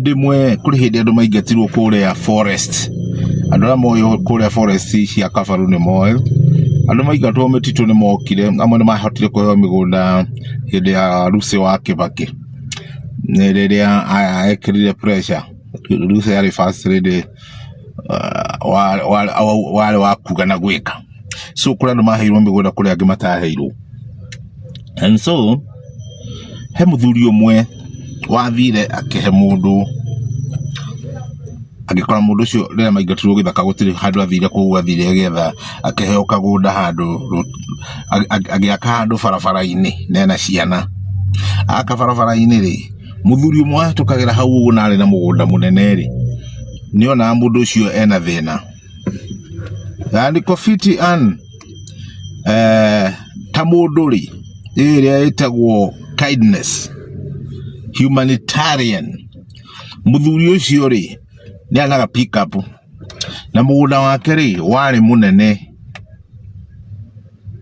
Hĩndĩ ĩmwe kũrĩ hĩndĩ andũ maingatirwo kũrĩa forest, andũ arĩa moĩ kũrĩa forest cia Kabaru nĩ moĩ, andũ maingatwo mĩtitũ nĩ mokire, amwe nĩ mahotire kũheo mĩgũnda hĩndĩ ya Lucy wa Kĩbakĩ, rĩrĩa ekĩrire pressure, Lucy arĩ first lady warĩ wa kuga na gwĩka. So kũrĩ andũ maheirwo mĩgũnda kũrĩ angĩ mataheirwo. And so he mũthuri ũmwe wathire akĩhe mũndũ, agĩkora mũndũ ũcio rĩrĩa maingatirwo gĩthaka gũtirĩ handũ athire koguo athire agĩetha akĩheo kagũnda handũ, agĩaka handũ barabara-inĩ na ena ciana. Aka barabara-inĩ rĩ, mũthuri ũmwe wahĩtũkagĩra hau ũguo na arĩ na mũgũnda mũnene rĩ, nĩ onaga mũndũ ũcio ena thĩna. Na niko fiti an ta mũndũ rĩ, ĩrĩa ĩtagwo kindness, humanitarian, mũthuri ũcio rĩ, nĩ arĩ na ga pick up na mũgũnda wake rĩ, warĩ mũnene.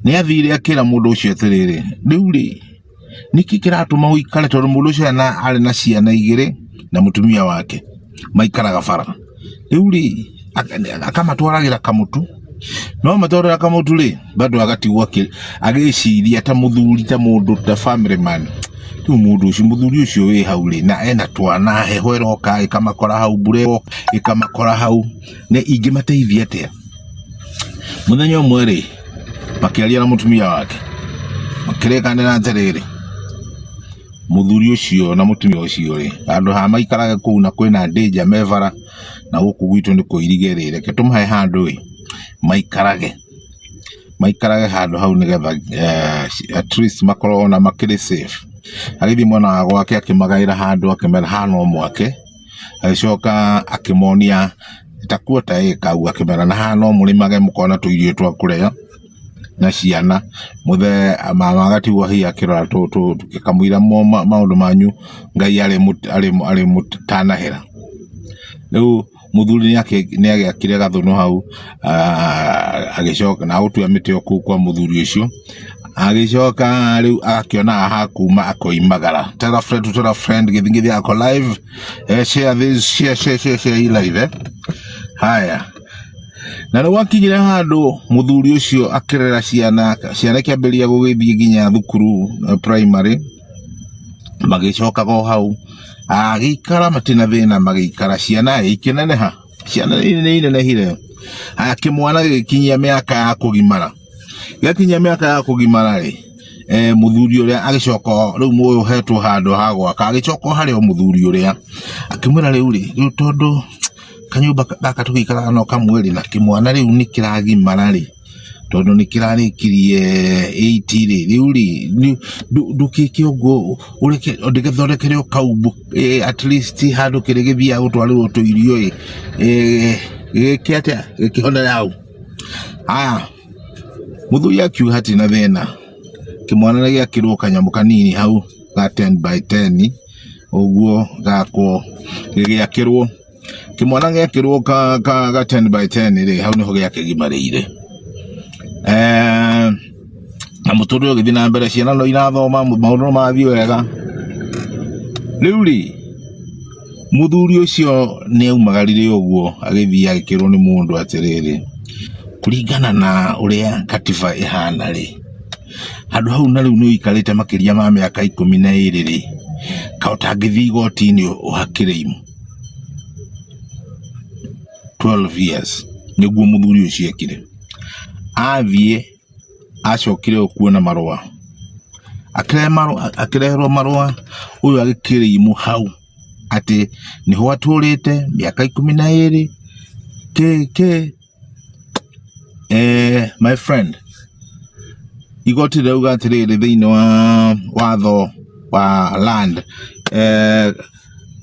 Nĩ athire akĩra mũndũ ũcio atĩrĩrĩ, rĩu rĩ, nĩkĩ kĩratũma ũikare tondũ mũndũ ũcio arĩ na ciana igĩrĩ na mũtumia wake maikaraga bara. Rĩu rĩ, akamatwaragĩra kamũtu, no amatwarĩra kamũtu rĩ, bado agatigwo agĩciria ta mũthuri ta mũndũ ta family man. Rĩu mũndũ ũcio mũthuri ũcio wĩ hau rĩ, na ena twana, heho ĩroka ĩkamakora hau, mbura ĩkamakora hau, nĩ ingĩmateithia atĩa? Mũthenya ũmwe rĩ, makĩaria na mũtumia wake, makĩrĩkanĩra atĩrĩrĩ, mũthuri ũcio na mũtumia ũcio rĩ, handũ ha maikarage kũu na kwĩna danger me bara, na gũkũ gwitũ nĩ kũirige rĩ, reke tũmahe handũ ĩ, maikarage, maikarage handũ hau nĩgetha at least makorwo ona makĩrĩ safe. Agĩthiĩ mwena wa gwake akĩmagaĩra handũ akĩmera haha no mwake, agĩcoka akĩmonia ta quarter acre ũguo akĩmera na haha no mũrĩmage mũkona tũirio twa kũrĩa na ciana, mũthee mama agatigwo hihi akĩrora kamũira maũndũ manyu Ngai arĩmũtanahĩra. Rĩu mũthuri nĩ agĩakire gathũnũ hau agĩcoka na gũtua mĩtĩ o kũu kwa mũthuri ũcio, agĩcoka rĩu agakĩonaga ha kuma akoimagara. Tell a friend to tell a friend, gĩthingithia yako live, share this, share, share, share, share hii live eh. Haya, na nĩ gwakinyire handũ mũthuri ũcio akĩrera ciana, ciana ikĩambĩrĩria gũgĩthiĩ nginya thukuru primary, magĩcokaga o hau, agĩikara matirĩ na thĩna magĩikara, ciana ikĩneneha, ciana nĩ inenehire. Haya, kĩmwana gĩgĩkinyia mĩaka ya kũgimara, gĩakinyia mĩaka ya kũgimara rĩ, mũthuri ũrĩa agĩcoka rĩu ũyũ ũhetwo handũ ha gwaka, agĩcoka o harĩ o mũthuri ũrĩa, akĩmwĩra rĩu rĩ, rĩu tondũ kanyũmba gaka tũgĩikaraga no kamwe rĩ, na kĩmwana rĩu nĩ kĩragimara rĩ, tondũ nĩ kĩrarĩkirie eight rĩ, rĩu rĩ, ndũgĩke ũguo ũreke ndĩgĩthondekere o kaumbu at least handũ kĩrĩgĩthiaga gũtwarĩrwo tũirio ĩ, gĩke atĩa, gĩkĩhonere hau. Haya, mũthuri akiuga hatirĩ na thĩna, kĩmwana nĩ gĩakĩrwo kanyamũ kanini hau ga 10 by 10 ũguo gakwo, gĩgĩakĩrwo kĩmwana gĩakĩrwo ka, ka, ga 10 by 10 rĩ, hau nĩho gĩakĩgimarĩire. Na mũtũrĩre ũgĩthiĩ na mbere, ciana no irathoma, maũndũ no marathiĩ wega. Rĩu rĩ, mũthuri ũcio nĩ aumagarire ũguo agĩthiĩ agĩkĩrwo nĩ mũndũ atĩrĩrĩ, kũringana na ũrĩa katiba ĩhana rĩ, handũ hau na rĩu nĩ ũikarĩte makĩria ma mĩaka 12 rĩ, kaĩ ũtangĩthiĩ igoti-inĩ ũhakĩrĩimwo 12 years nĩguo mũthuri ũcio ekire. Athiĩ acokire o kuona marũa, akĩreherwo marũa ũyũ agĩkĩrĩimwo hau atĩ nĩho atũrĩte mĩaka 12 kĩ kĩ. My friend, igoti rĩrauga atĩrĩrĩ thĩinĩ wa watho wa land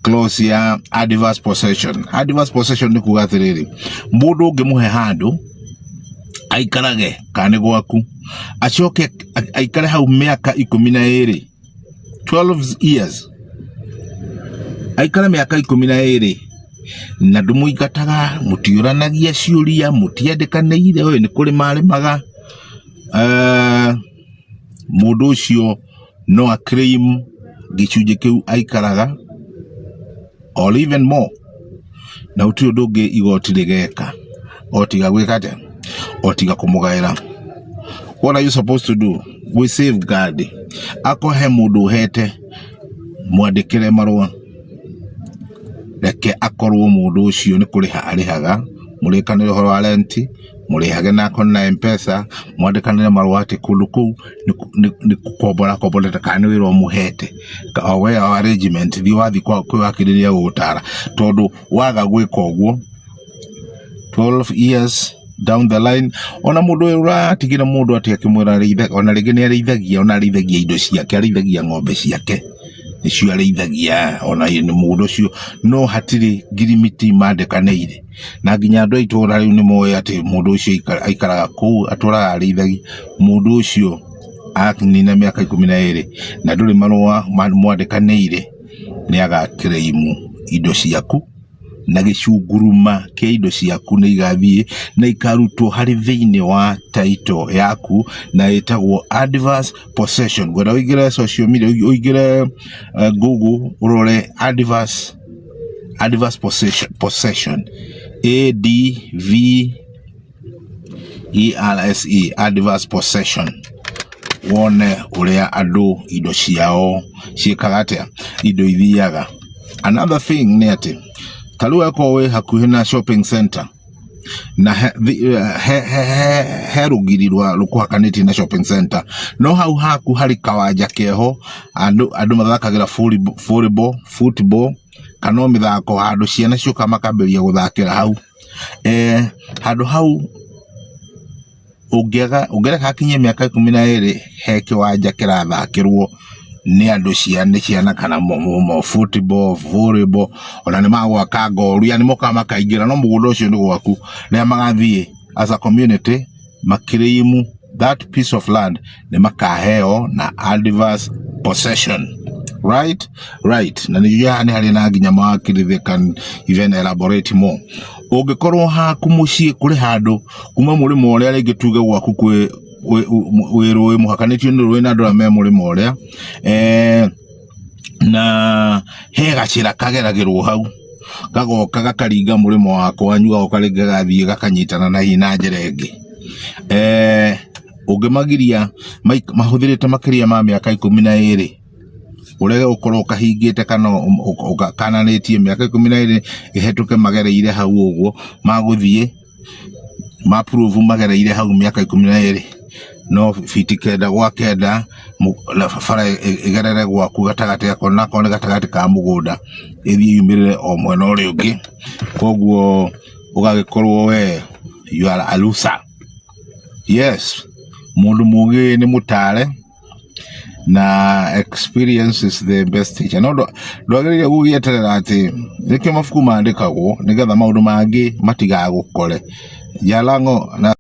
clause ya adverse possession. Adverse possession nĩ kuga atĩrĩrĩ, mũndũ ũngĩmũhe handũ aikarage kana nĩ gwaku, acoke aikare hau mĩaka 12, 12 years, aikare mĩaka 12 na ndũmũingataga, mũtiũranagia ciũria, mũtiandĩkanĩire, ũyũ nĩ kũrĩma arĩmaga, mũndũ ũcio no a claim gĩcunjĩ kĩu aikaraga. Or even more. Na gũtirĩ ũndũ ũngĩ igoti rĩgeka o tiga gwĩka atĩa? O tiga kũmũgaĩra. What are you supposed to do? Gwĩ safeguard. Akorwo he mũndũ ũhete, mwandĩkĩre marũa. Reke akorwo mũndũ ũcio nĩ kũrĩha arĩhaga, mũrĩkanĩre ũhoro wa rent, mũrĩhage na akorwo na Mpesa, mwandĩkanĩre marũa atĩ kũndũ kũu nĩ gũkombora akomborete kana nĩ wĩra ũmũhete. O we arrangement thiĩ wathiĩ kwĩ wakiri nĩ egũgũtara, tondũ waga gwĩka ũguo 12 years down the line, ona mũndũ ũyũ ũratigire mũndũ atĩ akĩmwĩra ona rĩngĩ nĩ arĩithagia, ona arĩithagia indo ciake, arĩithagia ng'ombe ciake, nĩcio arĩithagia, ona mũgũnda ũcio, no hatirĩ ngirimiti mandĩkanĩire. Na nginya andũ a itũra rĩu nĩ moĩ atĩ mũndũ ũcio aikaraga kũu, atũraga arĩithagia. Mũndũ ũcio akinina mĩaka 12 na ndũrĩ marũa mwandĩkanĩire, nĩ agakĩrĩimu indo ciaku, na gĩcunguruma kĩa indo ciaku nĩ igathiĩ na ikarutwo harĩ thĩinĩ wa title yaku, na ĩtagwo adverse possession. Ngwenda ũingĩre social media, ũingĩre Google ũrore adverse possession, ADVERSE, adverse possession, wone ũrĩa andũ indo ciao ciĩkaga atĩa, indo ithiaga. Another thing nĩ atĩ ta rĩu akorwo wĩ hakuhĩ na shopping center na he rũgiri rwa rũkũhakanĩtie na shopping center, no hau haku harĩ kawanja keho andũ mathakagĩra volleyball, football, kana o mĩthako, handũ ciana ciũka makambĩrĩria gũthakĩra hau. Handũ hau ũngĩaga ũngĩreka hakinyie mĩaka 12 he kĩwanja kĩrathakĩrwo nĩ andũ, ciana ciana kana football, volleyball, ona nĩ magwaka ngoru, yani mokaga makaingĩra, no mũgũnda ũcio nĩ gwaku. Rĩrĩa magathiĩ as a community makĩrĩimu that piece of land, nĩ makaheo na adverse possession. Right, na nĩ haha nĩ harĩ na nginya mawakiri, they can even elaborate more. Ũngĩkorwo haku mũciĩ kũrĩ handũ kuma mũrĩmo ũrĩa rĩngĩ tuge gwaku kwĩ wĩ rũĩ, mũhakanĩtio nĩ rũĩ na andũ arĩa me mũrĩmo ũrĩa, na he gacĩra kageragĩrwo hau, gagoka gakaringa mũrĩmo wa kwanyu, gagoka rĩngĩ gagathiĩ gakanyitana na hihi na njĩra ĩngĩ, ũngĩmagiria mahũthĩrĩte makĩria ma mĩaka 12, ũrege gũkorwo ũkahingĩte kana ũkananĩtie mĩaka 12 ĩhetũke magereire hau ũguo, magũthiĩ ma prove magereire hau mĩaka 12, no fiti 9 gwa 9 na bara ĩgerere gwaku gatagatĩ, akorwo nakorwo nĩ gatagatĩ ka mũgũnda, ĩthiĩ yumĩrĩre o mwena ũrĩa ũngĩ, koguo ũgagĩkorwo we you are a loser. Yes, mũndũ mũgĩ nĩ mũtare, na experience is the best teacher. No ndwagĩrĩire gũgĩeterera atĩ nĩkĩo mabuku mandĩkagwo, nĩgetha maũndũ mangĩ matigagũkore. Jalango na